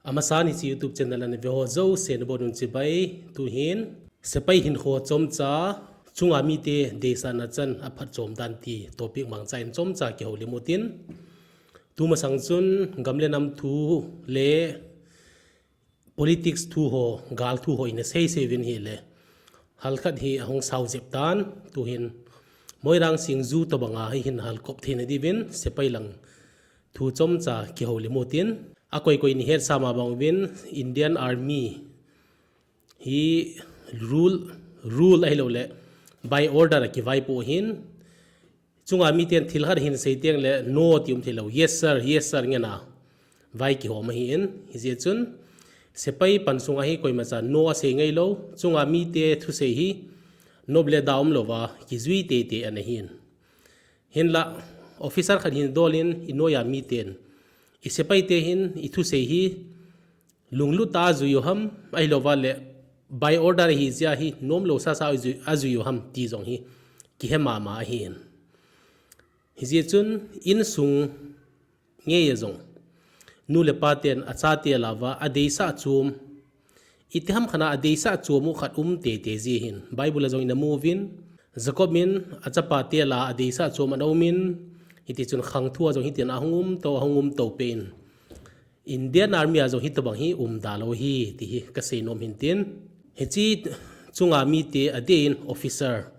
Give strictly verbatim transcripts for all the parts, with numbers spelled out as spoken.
Amasan hiche YouTube channel ana ve ho jouse nabonun chibai. Tuhin sepai hinkho chomcha, chunga mite deisahna chan aphatchom dan ti topic mangchan chomcha kihoulim utin. Tumasang chun gam le nam thu le politics thu ho, gal thu ho ina seisei uvin hile, halkhat hi ahung sao jep tan. Tuhin Moirang Singju tobanga hi hin halkop theina diuvin sepai lang thu chomcha kihoulim utin. Akoi koi in ihetsah ma bang uvin, Indian Army hi rule, rule ahilouleh by order a kivaipoh ahin, chunga miten thil khat hin sei tengle no ti um theilou, yes sir, yes sir ngen a vai kihom ahin. Hijeh chun sepai pansunga hi koimacha no asei ngailou, chunga mite thusei hi nop le da umlouva kijui teitei ana hin. Hinla officer khat hin dol in, inoiya miten, isepaite hin ithusei hi lunglut tah a ajui u ham, ahilouva le by order ahi jeh a hi nomlou sasa ajui, ajui u ham ti jong hi kihe mama ahin. Hijeh chun insung ngeia jong nu le paten achate lah uva adeisah chom, itiham khat a adeisah chom u khat um teitei ji ahin. Bible a jong ina mu uvin, Jacob in achapate lah a adeisah chom ana umin, hitichun khang thu a jong hitin ahung umtou, ahung umtou peh in, Indian Army a jong hitobang hi umda lou hi ti hi kasei nom hintin. Hiche chunga mite adeh in officer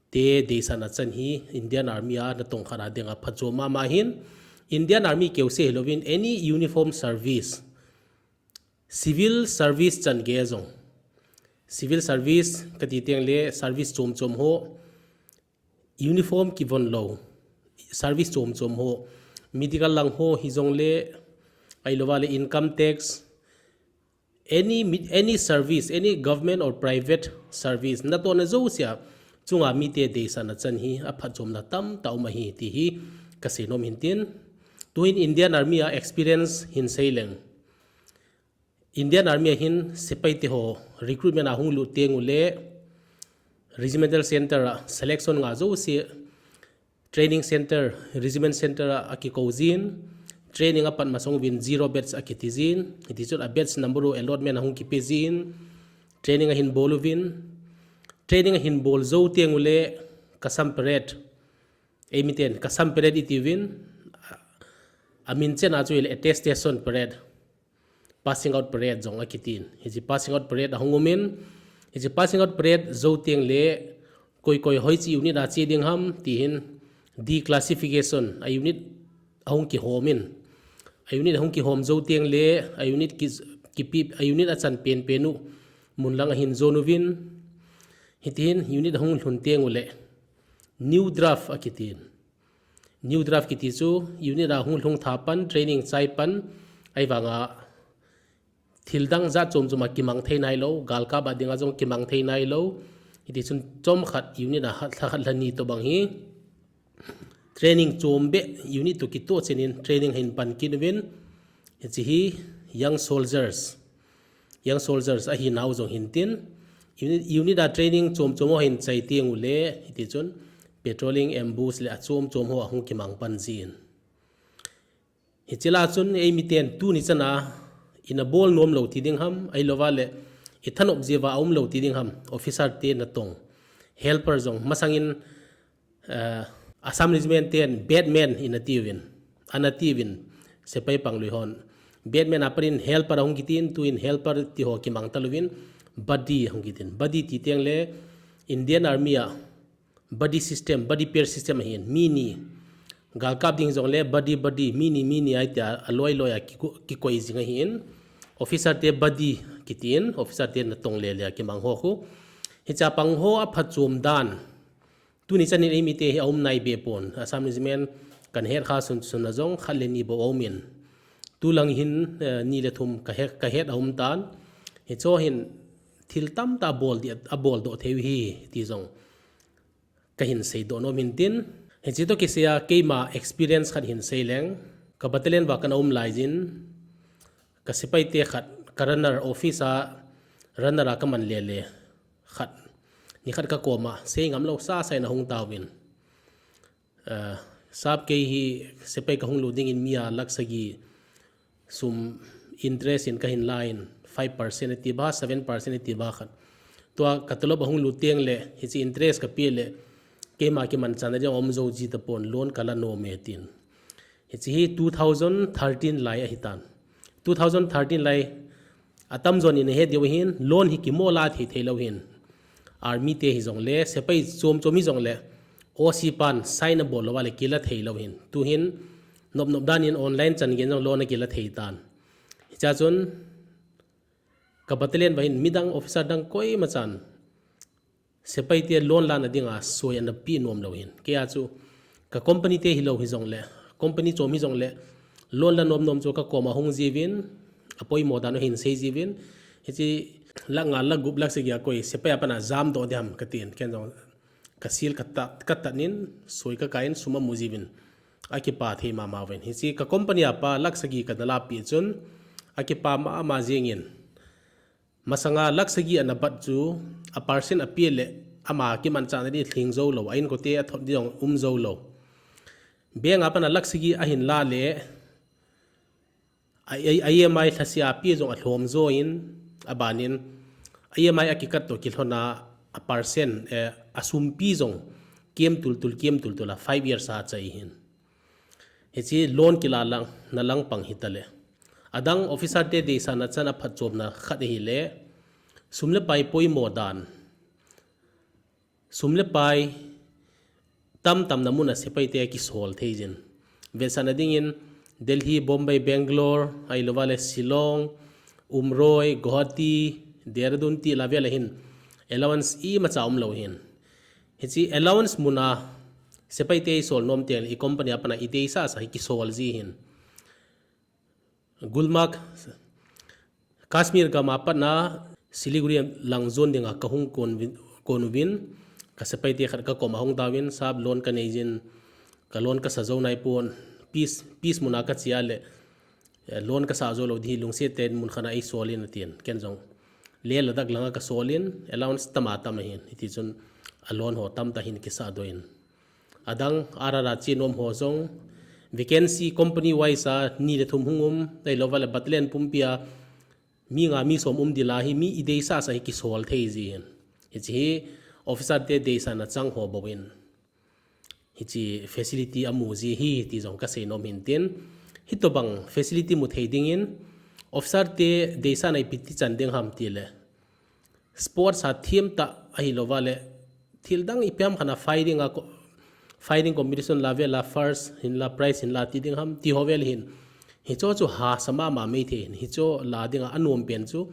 te deisahna chan hi Indian Army a natong khat a dinga phatchom mama ahin. Indian Army keuse hilouvin any uniform service, civil service chan gei jong, civil service kati tengle service chom chom ho, uniform kivon lou service chom chom ho, medical lang ho hijongle, ahilouva le income tax, any mi-, any service, any government or private service natohna jousea chunga mite deisahna chan hi aphatchomna tamtah um ahi ti hi kasei nom hintin. Tuhin Indian Army a experience hin sei leng, Indian Army a hin sepaite ho recruitment a hung lut tengule, regimental center a selection nga jouse, training center, regiment center a akikou jin, training apat masang uvin zero batch akiti jin, hitichun a batch number u allotment ahung kipe jin, training ahin bol uvin, training ahin bol jou tengule, kasam parade, eimiten kasam parade itiuvin, amin chenna chu hile attestation parade, passing out parade jong akitin. Hiche passing out parade ahung umin, hiche passing out parade jou tengle, koi koi hoiche unit a che ding ham ti hin declassification, a unit ahung kihomin, a unit ahung kihom jou tengle, a unit ki, kipe, a unit achan penpen u mun lang ahin jon uvin, hitihin unit ahung lhun tengule new draft akitin. New draft kiti chu unit a hung lhung tha pan, training chai pan, ahivanga thildang jat chom chom a kimang thei nailou, galkap a dinga jong kimang thei nailou, hitichun chomkhat unit a lha khat lha ni tobang hi training chom beh, unit toh kitoh chenin training ahin pan kit uvin, hiche hi young soldiers, young soldiers ahinau jong hintin, unit, unit a training chom chom ho ahin chai tengule, hitichun patrolling, ambush le achom chom ho ahung kimang pan jin. Hiche lah a chun eimiten tuni chana ina bol nomlou ti ding ham, ahilouva le ithanop jeh uva aumlou ti ding ham, officer te natong, helper jong, masangin Assam Regiment ten batman ina tiuvin, ana tiuvin, sepai panglui hon. Batman a patin helper ahung kitin, tuin helper ti ho kimang talouvin, buddy ahung kitin. Buddy ti tengle Indian Army a buddy system, buddy pair system ahin, mi ni. Galkap ding jongle buddy, buddy, mi ni, mi ni ahi tia aloi loi a kiko-, kikoi jing ahin. Officer te buddy kitin, officer te natong lele a kimang ho khu. Hichea pang ho aphatchom dan, tuni chanin eimite hi aum nai behpon. Assam Regiment kana het kha sun, sun a jong khat le ni bou aumin. Tulang hin ni le thum kahet, kahet aum tan. Hicheho hin thil tamtah abol di, aboldoh thei u hi ti jong kahin seidoh nom hintin. Hiche toh kisaiya keima experience khat hin seileng. Ka battalion uva kana um laijin, ka sepaite khat, ka runner, office a runner a kaman lele khat, nikhat kakoma sei ngamlou sasa in ahung tauvin, sap, kei hi sepai kahung lut dingin mi a lakh sagi sum interest in kahin la in, five percent ati ba, seven percent ati ba khat. Tua ka tolop ahung lut teng le, hiche interest ka pe le, keima kimanchahna ding aum jou ji tapon, loan ka la nom e tin. Hiche hi two thousand thirteen lai ahi tan. Two thousand thirteen lai, atamjon in ahet diu hin, loan hi kimo la thei thei lou hin. Army te hi jong le, sepai chom chom hi jong le, O C pan sign abol lou va le kila thei lou hin. Tu hin, nop nop dan in online chan gei jong loan akila thei tan. Hiche a chun, ka battalion va hin midang officer dang koima chan sepai te loan lana dinga soi ana pe nom lou hin. Kei a chu ka company te hilou hi jong le, company chom hi jong le, loan la nom nom chu ka koma hung jiuvin, apoimo dan u hin sei jiuvin. Hiche lakh nga lakh gup lakh sagi a koi sepai a pat a jam doh ding ham katin. Ken jong ka sil ka tat, ka tat nin, soi ka kai in sum amu jiuvin. Akipa thei mama uvin. Hiche ka company a pa lakh sagi kana la pe chun, akipa mama jing in. Masanga lakh sagi ana bat chu, a percent ape le, ama kimanchahna ding lhing jou lou, a inkote athot ding jong um jou lou. Bank a pat a lakh sagi ahin la le, a, a, a E M I lhasia pe jong alhom jo in, aban in, a E M I akikat toh kilhon a, a percent, eh, asumpi jong, kiem tul tul, kiem tul tul a, five years a chai hin. Hiche loan kila lang, na lang pang hita le. Adang officer te deisahna chan a phatchomna khat ahi le, sum le pai poimo dan. Sum le pai tam tam na mun a sepai te kisol thei jin. Vetsahna ding in Delhi, Bombay, Bangalore, ahilou va le Shillong, Umroi, Guwahati, Dehradun ti la vel a hin allowance imacha um lou hin. Hiche allowance mun a sepai te isol nom teng le i company a pat a ideisah sah hi kisol ji hin. Gulmarg, Kashmir gam a pat a Siliguri lang jon ding a ka hung kon uvin, kon uvin, ka sepai te khat ka koma hung da uvin, sap loan ka nei jin, ka loan ka sa jou nai pon, peace, peace mun a ka che a le, eh, loan ka sa jou lou ding hi lungset tah in mun khat a eisol in atin, ken jong. Le Ladakh lang a ka sol in, allowance tam a tam ahin, hiti chun a loan ho tamtah hin kisa doh in. Adang R R R a che nom ho jong, vacancy company wise a ni le thum hung um, ahilou va le battalion pumpi a, mi nga mi som um ding la hi mi ideisah sah hi kisol thei ji hin. Hiche hi officer te deisahna chang ho bou in. Hiche facility amu ji hi ti jong ka sei nom hin tin. Hitobang facility mu thei ding in, officer te deisahna ipi ti chan ding ham ti le. Sports a thiem tah ahilou va le, thil dang ipi ham khat a fighting a co-, fighting competition la vel a first hin la prize hin la ti ding ham, ti ho vel hin. Hicho chu hahsa mama mai thei hin, hicho la ding a anom pen chu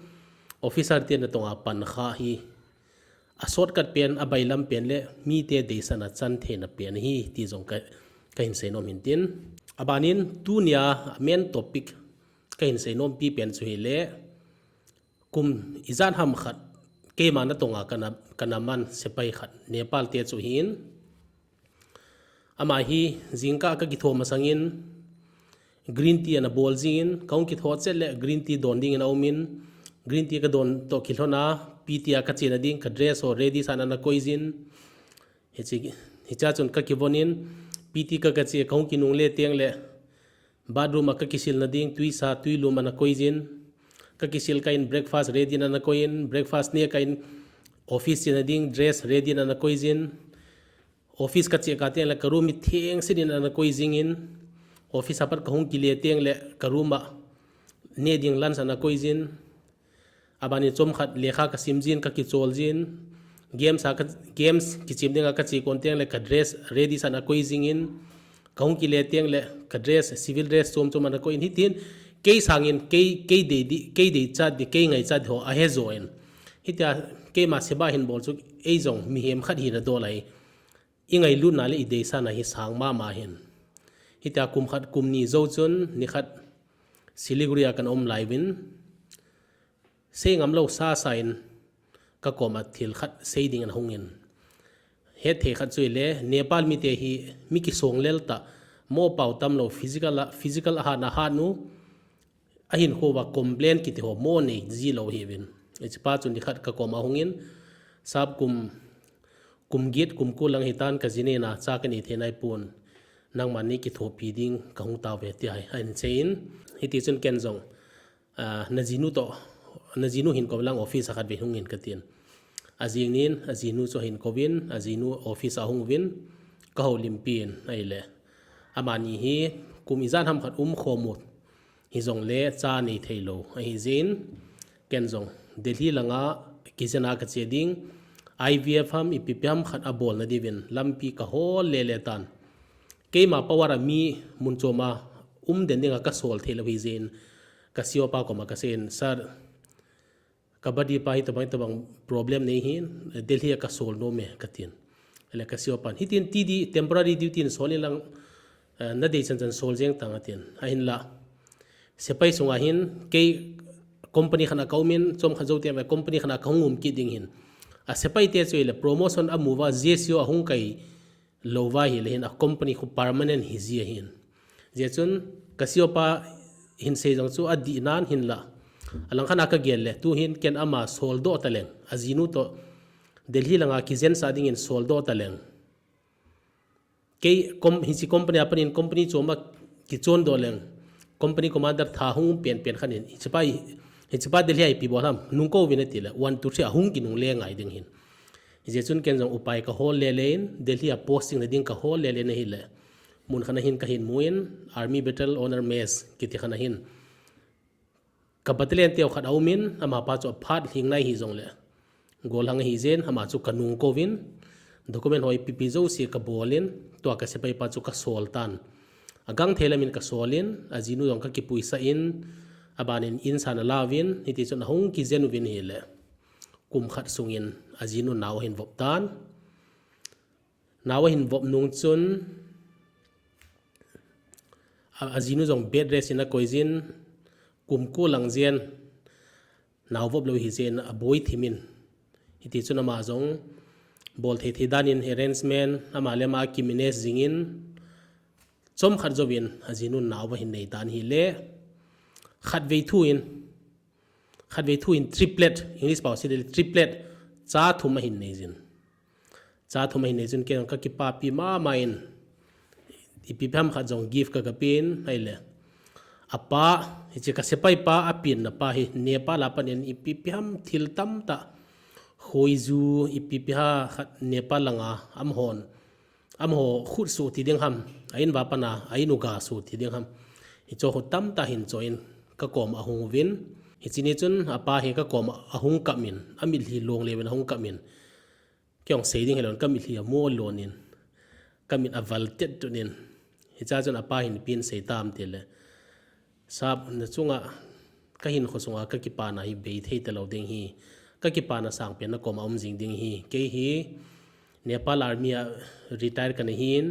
officer te natong a pan kha hi. A shortcut pen, a bailam pen le mite deisahna chan theina pen hi ti jong ka, ka hin sei nom hin tin. Aban in tunia main topic ka hin sei nom pi pen chu hi le, kum ijat ham khat keima natong a kana, kana man sepai khat Nepal te chu hin. Ama hi jingkah ka kitho masang in green tea ana bol jing in, ka hung kitho chet le green tea don ding in aum in, green tea ka don toh kilhon a, P T a ka chena ding ka dress ho ready sah in ana koi jin. Hiche, hiche a chun ka kivon in, P T ka, ka che, ka hung kinungle teng le, bathroom a ka kisil na ding, tui sa, tui lum ana koi jin. Ka kisil kah in breakfast ready in ana koi in, breakfast ne kah in office chena ding, dress ready in ana koi jin. Office ka che kah teng le ka room hi theng set in ana koi jing in. Office a pat ka hung kile teng le ka room a ne ding lunch ana koi jin. Aban in chomkhat lekha ka sim jin, ka kichol jin. Games a ka, games kichem ding a ka che kon teng le ka dress ready sah in ana koi jing in. Ka hung kile teng le ka dress, civil dress chom chom ana koi in hitin. Kei sang in, kei, kei dei di, kei deichat di, kei ngaichat di ho ahe jo in. Hitia keima seba hin bol chu ei jong mihem khat hina dol ahi. I ngailutna le i deisahna hi sang mama hin. Hitia kum khat kum ni jou chun, ni khat Siliguri a kana um lai uvin, sei ngam lou sasa in ka koma thil khat sei ding ana hung in. Hetthei khat chu hi le, Nepal mite hi mi kisong lel tah, mo pao tam lou, physical a, physical a hatna hat u, ahin kho uva complain kiti ho mo nei ji lou ahi uvin. Hiche pa chu ni khat ka koma hung in, sap kum, kum get, kum ko lang hitan ka jinei na cha ka nei thei nai pon. Nangman nei kithopi ding ka hung tao ve ti ahi, ahin sei in. Hiti chun ken jong Ah, najinu toh, najinu hin kou lang office a khatvei hung in katin. Ajing nin, ajinu chu ahin kouvin, ajinu office a hung uvin, kahoulimpi in, ahile. Amani hi, kum ijat ham khat umkhom u hijongle, cha nei theilou. Ahijeh in, ken jong, Delhi langa, kijen a kache ding, I V F ham, ipi ipi ham khat abolna diuvin, lampi kahol lele tan. Keima power a mi mun chom a um den dinga kasol theilou hijeh in, ka C O pa koma kaseiyin, Sir, ka buddy pa hi tobang tobang problem nei hin, Delhi a kasol nom e katin. Ahile ka C O pan, hitin T D, temporary duty in sol in lang, eh, nadei chan chan sol jeng tan atin. Ahinla, sepai sunga hin, kei company khat a kaum in, chomkhat jouteng a company khat a kahung um kit ding hin. A sepai te chu ahile promotion amu uva, J C O ahung kai lou uva ahile hin, a company khu permanent hiji ahin. Hijeh chun, ka C O pa hin sei jong chu adihnan hinla. Alangkhat a kagel le, tuhin ken ama soldoh taleng, ajinu toh Delhi langa kijensah dingin soldoh taleng. Kei com-, hiche company a panin company chom a kichondoh leng, company commander tha hung penpen khat in, hichepa, hichepa Delhi a ipi bol ham, nung kou vin atile, one, two, three, ahung kinungle ngai ding hin. Hijeh chun ken jong upai kahol lele in, Delhi a posting na ding kahol lele in ahile, mun khat a hin kahin mu in, Army Battle Honour Mess, kiti khat a hin. Ka battalion teu khat aum in, amapa chu aphat lhing nai hijongle, golhang ahijeh in, ama chu kanung kouvin, document ho ipi ipi jouse kabol in, tua ka sepai pa chu kasol tan. Agangthei lam in kasol in, ajinu jong kakipuisah in, abanin insan alauvin, hitichun ahung kijen uvin ahile, kum khat sungin, ajinu nao ahin vop tan. Nao ahin vop nung chun, a, ajinu jong bed rest in akoijin, kum ko lang jen, nao vop lou hijeh in aboi thim in. Hitichun ama jong, bol thei thei dan in arrangement, ama le ama akimanage jing in, chomkhat jouvin, ajinun nao ahin nei tan ahile, khatvei thu in, khatvei thu in triplet, English pao seile triplet, cha thum ahin neijin. Cha thum ahin nei chun ken kakipapi mama in, ipi ipi ham khat jong gift kagapen, ahile. Apa, hiche ka sepai pa apenna pa hi, Nepal a pat in ipi ipi ham thil tamtah, khoiju, ipi ipi ham khat Nepal langa, amahon, amaho khutsoh ti ding ham, a in uva pat a, a in u gasoh ti ding ham. Hicheho tamtah ahin choh in, kakom ahung uvin. Hiche ni chun, apa hi kakom ahung kap in, amitlhi long leuvin ahung kap in. Kei jong sei ding hilou in, kamitlhi amu lon in, kamit aval tet tun in. Hichea chun apa hin ipi asei tam tile, Sir, nachunga kahinkho sunga kakipana hi bei thei talou ding ahi. Kakipana sangpen nakoma um jing ding ahi. Kei hi Nepal Army a retire kana hin,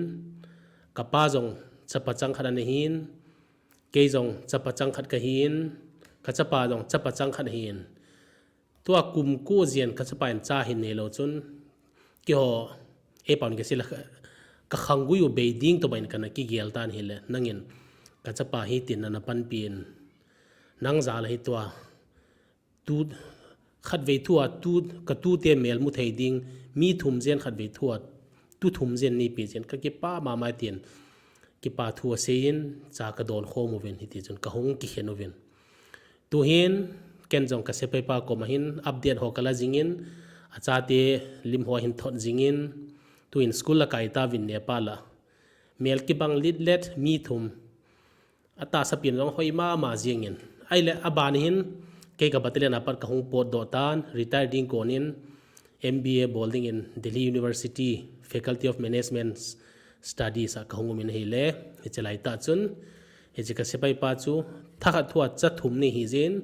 kapa jong chapa changkhat ana hin, kei jong chapa changkhat kahin, kachapa jong chapa changkhat ahin. Tua kum ko jen kachapa in cha ahin neilou chun, keiho, eipao in kasei le, kakhanggui u bei ding tobang in kana kigel tan ahile, nangin kachapa hitin nana panpi in, nang jal a hi tua, tu, khatvei thua, tu, katute mel mu thei ding, mi thum jen khatvei thua, tu thum jen neipe jen, kakipa mama tin, kipa thu asei in, cha kadon khom uvin, hitichun kahung kikhen uvin. Tuhin, ken jong ka sepai pa koma hin, update ho kala jing in, achate lim ho ahin thot jing in, tuhin school akai tauvin Nepal a. Mel kibang litlet, mi thum, atahsa pen jong hoi mama jing in. Ahile, aban hin, kei ka battalion a pat kahung potdoh tan, retire ding kon in, M B A bol dingin Delhi University, Faculty of Management Studies a kahung umin ahile, hiche laitah chun, hiche ka sepai pa chu, thakhat thua cha thum nei hijin,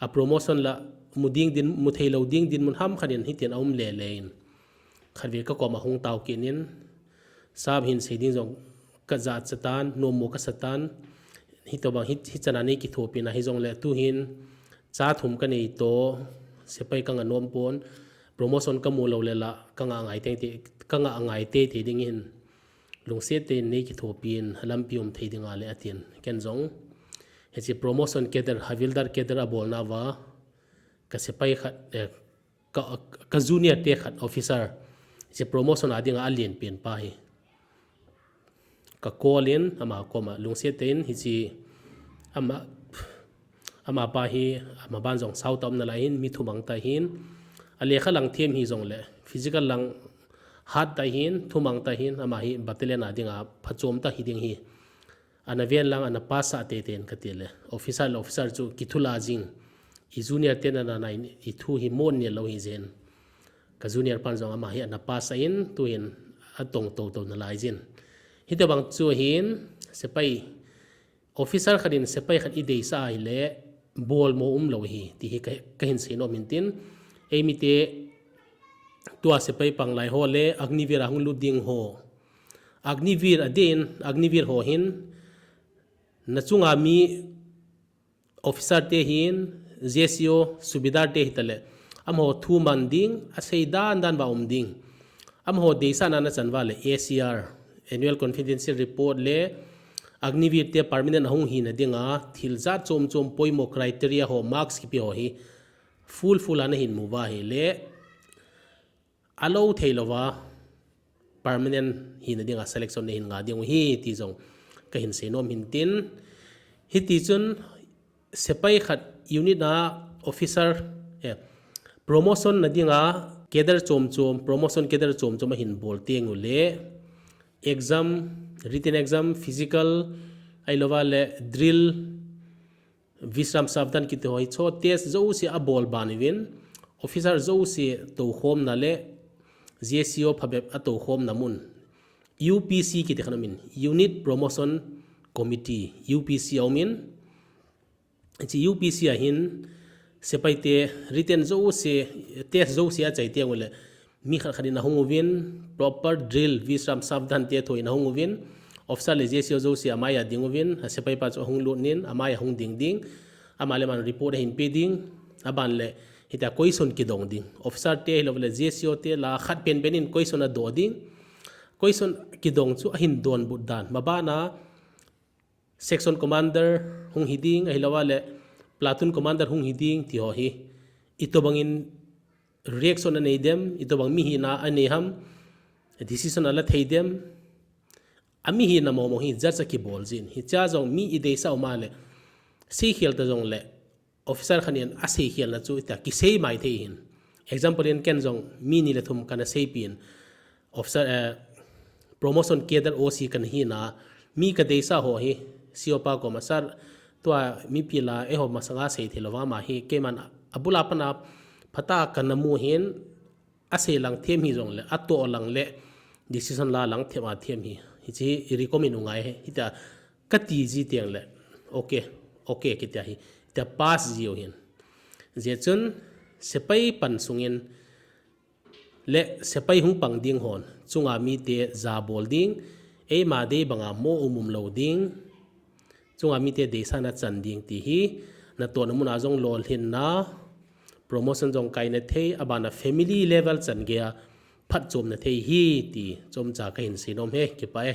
a promotion la mu ding din, mu theilou ding dinmun hamkhat in hitin aum lele in. Khatvei kakoma ahung tao kit in, Sir hin sei ding jong kajahcha tan, nommo kasa tan, hitobang hi, hichana nei kithopina hijongle tuhin, cha thum kanei toh, sepai kanga nom pon, promotion kamu lou le la, kanga ngai teitei, kanga ngai teitei ding ahin, lungset tah in nei kithopin, lampi um thei ding ale atin, ken jong. Hiche promotion cadre, Havildar cadre abolna uva, ka sepai khat, eh, ka, ka junior te khat officer, hiche promotion a dinga alen pen pa hi. Ka call in, ama koma, lungset tah in, hiche, ama, Amapa hi, amaban jong sao tah um nalai hin, mi thumang tah hin, alekha lang them hijongle, physical lang hat tah hin, thumang tah hin, ama hi battalion a dinga phachom tah hiding hi. Ana ven lang, ana pass sah teitei in kati le. Officer le officer chu kithula jing. I junior ten ana nai, i thu hi mon nel lou hi jeh in. Ka junior pan jong ama hi ana pass sah in, tuhin atong toto nalai jin. Hitobang chu hin, sepai, officer khat in sepai khat ideisah ahile, bolmo umlou hi, ti hi ka, kahin seinom hin tin. Eimite, tua sepai panglai ho le, Agniveer a hung lut ding ho. Agniveer adin, Agniveer ho hin, nachunga mi officer te hin, J C O, subedar te hitale, amaho thu man ding, asei dandan uva um ding. Amaho deisahna nachan uva le, A C R, Annual Confidential Report le, Agniveer te permanent ahung hina dinga, thil jat chom chom poimo criteria ho, marks kipe ho hi, full full a nahin mu uva ahile, alou theilouva, permanent hina dinga selection nahin nga ding u hi, ti jong kahin seinom hin tin. Hitichun, sepai khat unit a officer, eh, promotion na dinga cadre chom chom, promotion cadre chom chom ahin bol teng ule, exam, written exam, physical, ahilouva le drill, Vishram Savdhan kiti ho hi chu test jouse abol ban uvin, officer jouse toukhomna le J C O phabep atoukhomna mun, U P C kiti khat aumin, Unit Promotion Committee, U P C aumin, hiche U P C a hin sepai te written jouse, test jouse achai teng ule, mi khat khat in ahung uvin, proper drill, Vishram Savdhan te thoin ahung uvin, officer le J C O jouse amai a ding uvin, a sepai pa chu ahung lut in, amai a hung ding ding, ama le aman report ahin pe ding, aban le hitia question kidong ding. Officer te hilou le J C O te lah a khat penpen in question adoh ding. Question kidong chu ahin donbut dan. Mabana, section commander hung hi ding, ahilouva le platoon commander hung hi ding, ti ho hi. Itobang in reaction anei dem, itobang mi hina anei ham, decision ala thei dem. Ami hina momo hi judge akibol jin. Hichea jong mi ideisah uma le, seikhel ta jongle, officer khat in aseikhelna chu ita kisei mai thei hin. Example in ken jong mi ni le thum kana seipin. Officer, eh, promotion cadre O C kana hina, mi kadeisah ho hi, C O pa koma sir, tua mipi lah a eiho masanga seithei louva ama hi, keiman abula pat a phatah a kana mu hin, asei lang them hijongle, atoh lang le, decision la lang them a them hi. Hiche hi i recommend u ngai hi, hitia kati ji teng le, okay, okay, kitia hi, hitia pass jiu hin. Hijeh chun, sepai pan sungin, le sepai hung pang ding hon, chunga mite jabol ding, eima dei banga mo um um lou ding, chunga mite deisahna chan ding ti hi, natohna muna jong lolhinna, promotion jong kaina thei, abana family level chan geiya phatchomna thei hi ti chomcha kahin seinom e, kipah e.